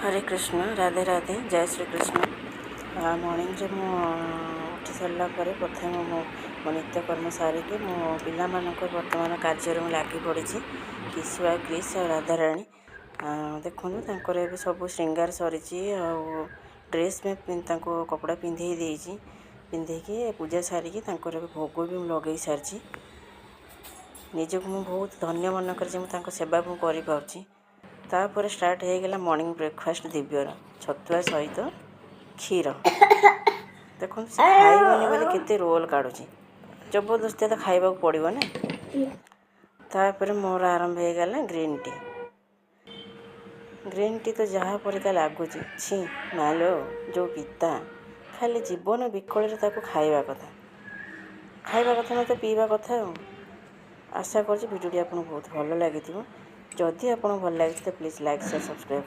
ହରେ କୃଷ୍ଣ, ରାଧେ ରାଧେ, ଜୟ ଶ୍ରୀକୃଷ୍ଣ। ମର୍ଣ୍ଣିଂରେ ମୁଁ ଉଠି ସାରିଲା ପରେ ପ୍ରଥମେ ମୁଁ ମୋ ନିତ୍ୟକର୍ମ ସାରିକି ମୋ ପିଲାମାନଙ୍କ ବର୍ତ୍ତମାନ କାର୍ଯ୍ୟରେ ମୁଁ ଲାଗି ପଡ଼ିଛି। କିଶୁ ଆଉ କ୍ରିସ୍ ଆଉ ରାଧାରାଣୀ, ଦେଖନ୍ତୁ, ତାଙ୍କର ଏବେ ସବୁ ଶୃଙ୍ଗାର ସରିଛି ଆଉ ଡ୍ରେସ୍ ବି ତାଙ୍କୁ କପଡ଼ା ପିନ୍ଧେଇ ଦେଇଛି। ପିନ୍ଧେଇକି, ପୂଜା ସାରିକି ତାଙ୍କର ଏବେ ଭୋଗ ବି ମୁଁ ଲଗେଇ ସାରିଛି। ନିଜକୁ ମୁଁ ବହୁତ ଧନ୍ୟ ମନେ କରିଛି, ମୁଁ ତାଙ୍କ ସେବା ମୁଁ କରିପାରୁଛି। ତାପରେ ଷ୍ଟାର୍ଟ ହେଇଗଲା ମର୍ଣ୍ଣିଂ ବ୍ରେକଫାଷ୍ଟ ଦିବ୍ୟର, ଛତୁଆ ସହିତ କ୍ଷୀର। ଦେଖନ୍ତୁ, ସେ ଖାଇବନି ବୋଲି କେତେ ରୋଲ୍ କାଢ଼ୁଛି। ଜବରଦସ୍ତିଆ ତ ଖାଇବାକୁ ପଡ଼ିବ ନା। ତାପରେ ମୋର ଆରମ୍ଭ ହେଇଗଲା ଗ୍ରୀନ୍ ଟି। ଗ୍ରୀନ୍ ଟି ତ ଯାହା ପରିକା ଲାଗୁଛି, ଛି ମାଲୋ, ଯେଉଁ ପିତା! ଖାଲି ଜୀବନ ବିକଳରେ ତାକୁ ଖାଇବା କଥା। ଖାଇବା କଥା ନୁହେଁ ତ, ପିଇବା କଥା। ଆଉ ଆଶା କରୁଛି ଭିଡ଼ିଓଟି ଆପଣଙ୍କୁ ବହୁତ ଭଲ ଲାଗିଥିବ। ଯଦି ଆପଣଙ୍କୁ ଭଲ ଲାଗିଛି ତ ପ୍ଲିଜ୍ ଲାଇକ୍, ସେୟାର, ସବସ୍କ୍ରାଇବ୍।